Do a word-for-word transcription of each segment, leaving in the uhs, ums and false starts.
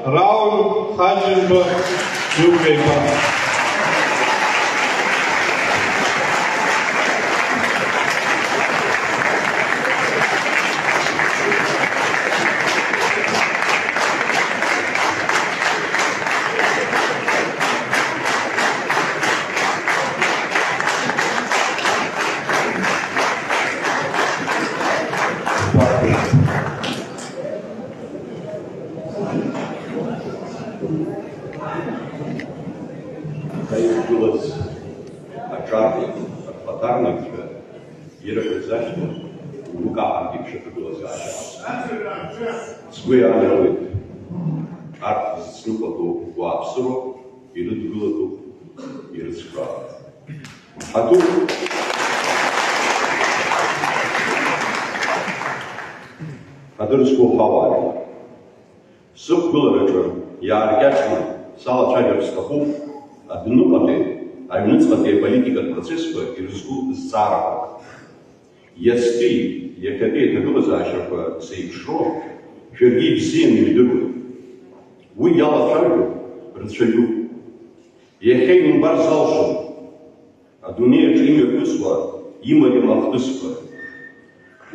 Рауль Ҳаџьымба Џьука-иԥа. Ҳаидгылаз аҿар ахаҭарнакцәа ирҳәаз ашьҭахь, угәы каҳаргьы шәаҭагылазаашьа. Сгәы иаанагоит, арҭ зыцныҟәатәу уааԥсыроуп, ирыдгылатәуп ирыцхраауа. Ҳаҭыр, ҳаҭыр зқәу ҳауаажәлар, сықәгылараҿы иааркьаҿны салацәажәар сҭахуп адәныҟатәи, аҩныҵҟатәи аполитикатә процессқәа ирызку зҵаарақәа. Иацтәи, иахьатәи аҭагылазаашьақәа зеиԥшроу шәаргьы ибзианы ижәдыруеит. Уи иалацәажәо рацәаҩуп. Иахьа иумбар залшом адунеи аҿы имҩаԥысуа имариам ахҭысқәа.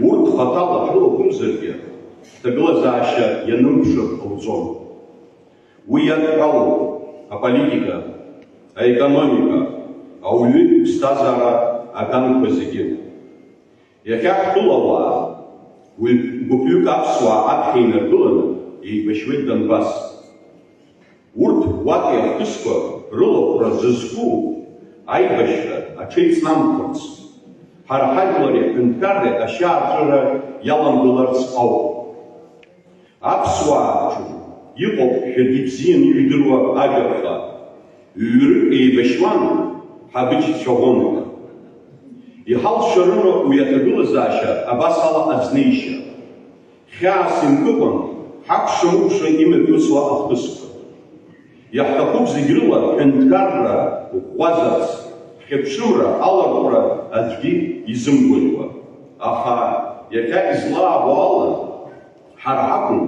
Урҭ хаҭала шәрылахәымзаргьы, ҳҭагылазаашьа ианымԥшыр ҟауҵом. Уи иадҳәалоуп аполитика, аекономика, ауаҩытә ԥсҭазаара аганқәа зегьы. Иахьа ҳтәылауаа, гәыԥ-, гәыԥҩык аԥсуаа аԥхьа инаргыланы еибашьуеит Донбасс. Урҭ уатәи ахҭысқәа рылахәра зызку аибашьра аҽеиҵнамхырц, ҳара ҳажәлари аҳәынҭқарреи ашьаарҵәыра иаламгыларц ауп. Аԥсуаа рҿы иҟоуп шәаргьы ибзианы ижәдыруа ажәаԥҟа, ҩҩрык еибашьуан ҳабыџьцәа ӷәӷәаны. Иҳалшарыма уи аҭагылазаашьа абасала азнеишьа? Хьаас имкыкәан, ҳакәша-мыкәша имҩаԥысуа ахҭысқәа. Иаҳҭахуп зегь рыла ҳәынҭқарра ӷәӷәазарц, ҳхьыԥшымра аларҟәра аӡәгьы изымгәаӷьуа. Аха, иахьа излаабо ала, ҳара ҳакәым,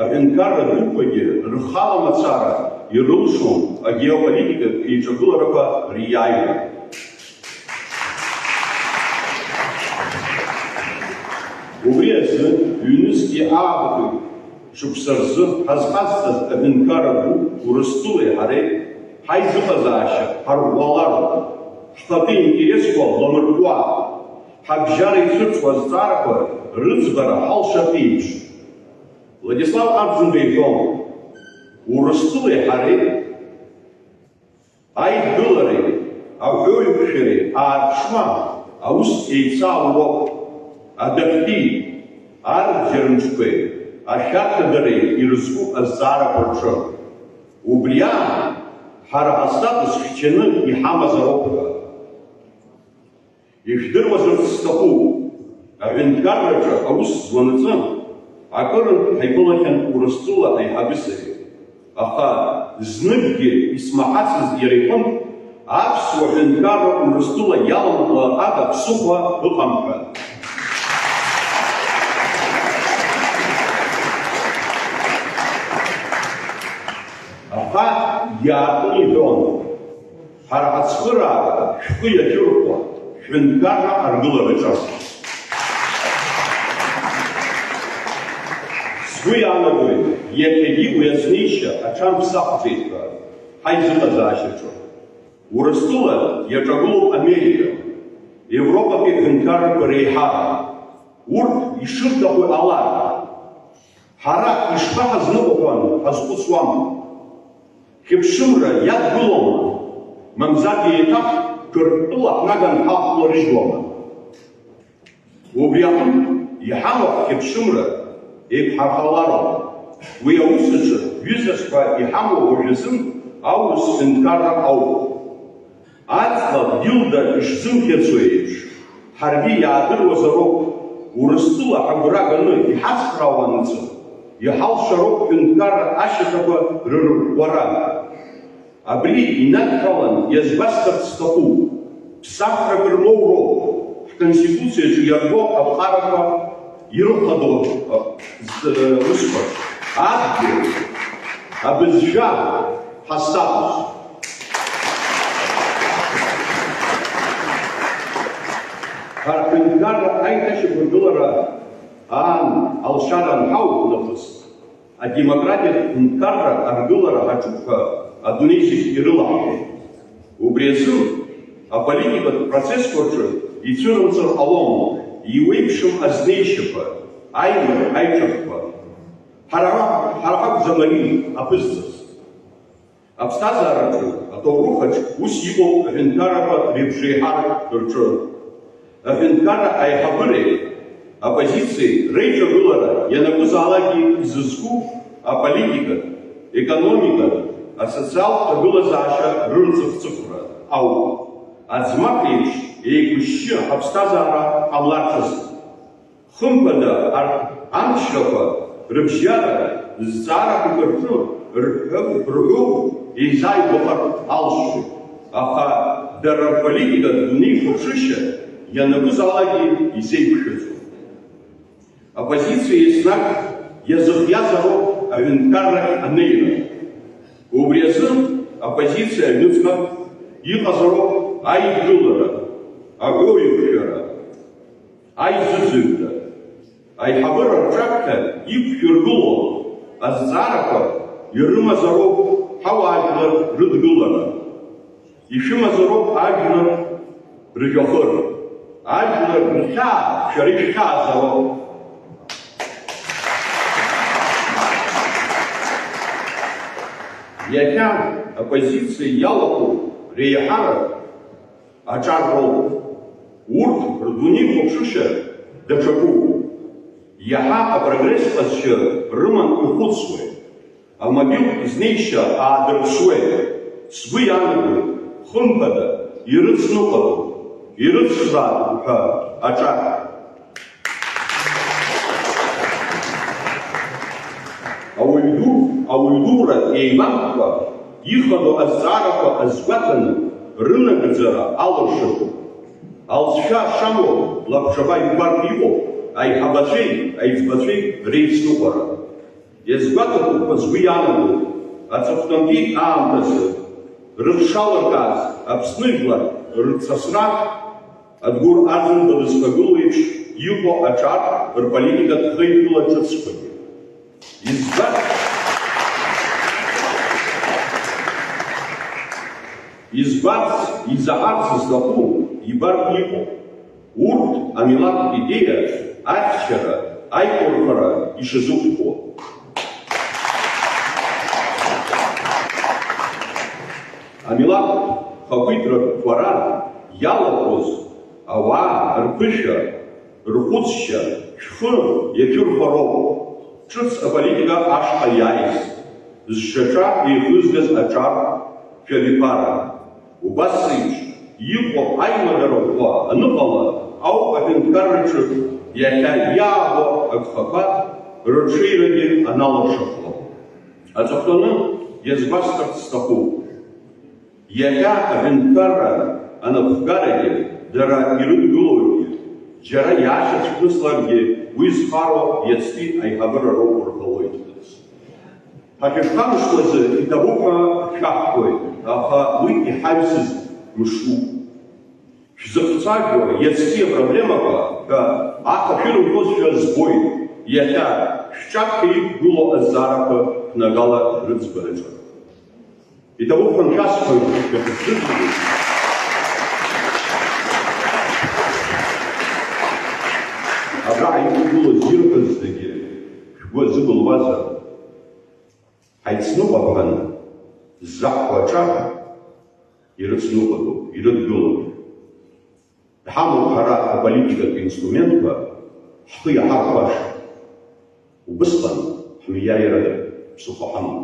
аҳәынҭқарра дуқәагьы рхала мацара ирылшом агеополитикатә еиҿагыларақәа риааира. Убри азы, ҩнызқьи аахатәи шықәса рзы ҳазҟазҵаз аҳәынҭқарра ду Урыстәылеи ҳареи ҳаизыҟазаашьа ҳарӷәӷәалароуп, ҳхатәы интересқәа ламыркуа, ҳабжьара ицәырҵуа азҵаарақәа рыӡбара ҳалшартә еиԥш. Владислав Арӡынба иҳәон, Урыстәылеи ҳареи аидгылареи аҳәоуеиқәшәареи аарԥшуа аус еицаауоуп, адәахьтәи арбџьар мҿқәеи ашәарҭадареи ирызку азҵаарақәа рҿы. Убри аан, ҳара ҳастатус хьчаны иҳамазароуп ҳәа. Ишәдыруазарц сҭахуп, аҳәынҭқарраҿы аус зуанаҵы акырынтә ҳаиԥылахьан Урыстәыла аиҳабы сареи. Аха зныкгьы исмаҳацыз иара иҟынтә аԥсуа ҳәынҭқарра Урыстәыла иаламкла ада ԥсыхәа ыҟам ҳәа. Аха иаартны иҳәон. Ҳара ҳацхыраара шәхы иахьырхәа, шәынҭқарра аргылараҿы. Сгәы иаанагоит, иахьагьы уи азнеишьа аҽамԥсахӡеит ҳәа ҳаизыҟазаашьаҿы. Урыстәыла иаҿагылоуп Америка, Европатәи аҳәынҭқаррақәа реиҳа. Урҭ ишырҭаху ҟалар, ҳара ишԥаҳазныҟәо ҳәа ҳазхәыцуама? Хьыԥшымра иадгылома, мамзаргьы еиҭах Ҭырқәтәыла ҳнаган ҳахәларыжьуама? Убри аҟынтә иҳамоу ҳхьыԥшымра еиқәҳархалароуп. Уи аус аҿы ҩызас ҳәа иҳамоу уажәазын аурыс ҳәынҭқарра ауп. Аҵла Гилда ишзымхьыӡо еиԥш, ҳаргьы иаадыруазароуп, Урыстәыла ҳагәра ганы иҳацхраауа анҵы, иҳалшароуп ҳәынҭқарра ашьаҭақәа рырӷәӷәара. Абри инадҳәалан иазгәасҭарц сҭахуп, ԥсахрак рмоуроуп, ҳконституциаҿы иарбоуп аԥҟарақәа ирыхадоу, а, з-, усқәа, адгьыл, Абызшәа ҳастатус. Ҳарҳәынҭқарра аиҭашьақәыргылара аан алшара анҳау нахыс, адемократиатә ҳәынҭқарра аргылара ҳаҿуп ҳәа адунеи зегь ирылаҳауеит. Убри азы аполитикатә процессқәа рҿы ицәырымҵыр ҟалом иуеиԥшым азнеишьақәа, аимак, аиҿакқәа. Ҳара, ҳара ҳакәӡам ари аԥызҵаз. Аԥсҭазаараҿы, аҭоурыхаҿ ус иҟоуп аҳәынҭқаррақәа реибжеиҳарак рҿы. Аҳәынҭқарра аиҳабыреи аппозициеи реиҿагылара ианакәызаалакгьы изызку аполитикатә, економикатә, асоциалтә ҭагылазаашьа рырҵыхәҵыхәра ауп. Аӡмах еиԥш еиқәышьшьы ҳаԥсҭазаара ҟамларц азы. Хымԥада, арҭ амчрақәа рыбжьара зҵаарақәак рҿы рҳәо-, рҳәоу еизааигәахар алшоит, аха дара рполитикатә дунеихәаԥшышьа ианакәызаалакгьы изеиқәшәаӡом. Аоппозициа еснагь иазыхиазароуп аҳәынҭқаррахь анеира. Убри азы аоппозициа аҩныҵҟа иҟазароуп аидгылара, аҳәоуеиқәшәара, аизыӡырҩра, аиҳабыра рҿаԥхьа иқәшәыргыло азҵаарақәа ирымазароуп ҳауаажәлар рыдгылара, ишәымазароуп ажәлар рыжәҩахыр, ажәлар рхьаа шәара ишәхьаазароуп. Иахьа аоппозициа иалахәу реиҳарак аҿар роуп. Урҭ рдунеихәаԥшышьа даҽакуп. Иаҳа апрогресс ҟазшьа рыман ихәыцуеит. Амобилтә знеишьа аадырԥшуеит. Сгәы иаанагоит, хымԥада, ирыцныҟәатәуп, ирыцхраатәуп ҳәа аҿар. Ауаҩ ду, ауаҩ дура еибамккәа, ихадоу азҵаарақәа азгәаҭаны рынагӡара алыршатәуп. Алҵшәа шамоу лабҿаба игәарҭ иҟоуп аиҳабацәеи аиҵбацәеи реицныҟәара. Иазгәаҭатәуп ҳәа сгәы иаанагоит, аҵыхәтәантәи аамҭазы рыҽшалыркааз Аԥсны жәлар рцасра Адгәыр Арӡынба дызхагылоу еиԥш иҟоу аҿар рполитикатә хеидкыла ҿыцқәагьы. Избан? Избарц, изаҳарц зҭаху ибартә иҟоуп. Урҭ амилаҭтә идеиа ахьчара, аиқәырхара ишазықәԥо. Амилаҭтә хақәиҭрақәа ран иалахәыз ауаа рԥышәа, рхәыцшьа, шәхы иашәырхәароуп, ҿыц аполитика ашҟа иааиз, зшьаҿа еихызгаз аҿар шәабиԥара. Убас еиԥш иҟоу аимадара ӷәӷәа аныҟала ауп аҳәынҭқарраҿы иахьа иаабо агхақәа рырҽеирагьы аналыршахо. Аҵыхәтәаны иазгәасҭарц сҭахуп. Иахьа аҳәынҭқарра анапхгарагьы, дара ирыдгылоугьы, џьара иаашьацәхныслакгьы уи зхароу иацтәи аиҳабыра роуп рҳәалоит. Ҳахьышәхамышҭуазы иҭабуп ҳәа шәаҳҳәоит, аха уи иҳаҩсыз мшуп. Шәзыхцәажәо иацтәи апроблемақәа ҳәа аха шәырымҳәозшәа збоит, иахьа шәҿаԥхьа иқәгылоу азҵаарақәа шәнагала рыӡбараҿы. Иҭабуп ҳәа шәасҳәоит, шәыхьӡыӡоит. Абра иқәгылоз ирҳәоз зегьы шәгәы азыбылуазар? Ҳаицныҟәап ҳәа ззаҳҳәо аҿар ирыцныҟәатәуп, ирыдгылоуп. Иҳамоуп ҳара аполитикатә инструментқәа ҳхы иаҳархәаша. Убысҟан ҳмиааира ԥсыхәа ҳамам.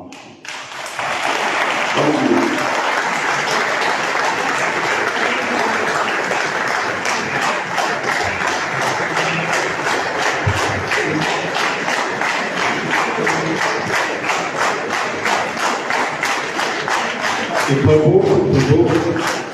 Иҭабуп, иҭабуп.